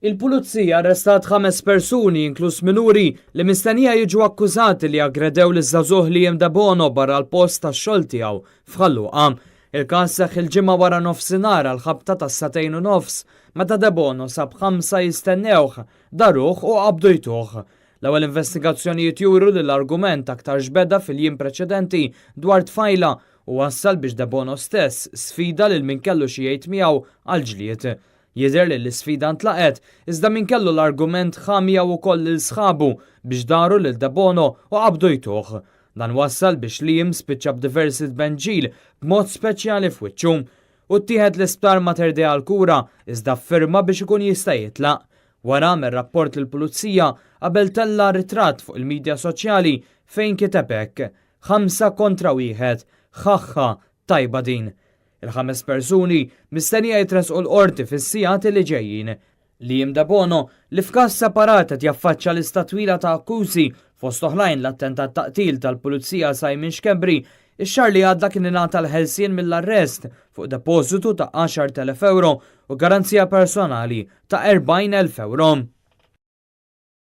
Il-Pulizija arrestat ħames persuni, inkluż minuri, li mistennija jiġu akkużati li aggredew liż-żagħżugħ Liam Debono barra l-post tax-xogħol tiegħu f'Ħal Luqa. Il-każ seħħ il-Ġimgħa wara nofsinhar għall-ħabta tas-sagħtejn u nofs meta Debono sab ħamsa jistennewh, daruh u qabdu jtuh. L-ewwel investigazzjonijiet juru li l-argument aktarx beda fil-jiem preċedenti dwar tfajla u wassal biex Debono stess sfida lil min kellu xi jgħid miegħu għal ġlied. Jidher li l-isfida ntlaqet, iżda min kellu l-argument ħa miegħu wkoll lil sħabu biex daru lil Debono u qabdu jtuh. Dan wassal biex Liam spiċċa b'diversi tbenġil b'mod speċjali f'wiċċu. U ttieħed l-isptar Mater Dei għall-kura iżda ffirma biex ikun jista' jitlaq. Wara għamel rapport lill-pulizija qabel tella' ritratt fuq il-midja soċjali fejn kiteb hekk: 5 kontra 1, ħaħħa, tajba din. Il-ħames persuni mistennija jitressqu l-qorti fis-sigħat li ġejjin. Liam Debono, li f'każ separat qed jaffaċċa lista twila ta' akkużi fost oħrajn l-attentat ta' qtil tal-Pulizija Simon Schembri, ix-xahar li għadda kien ingħata l-ħelsien mill-arrest fuq depożitu ta' 10,000 euro u garanzija personali ta' 40,000 euro.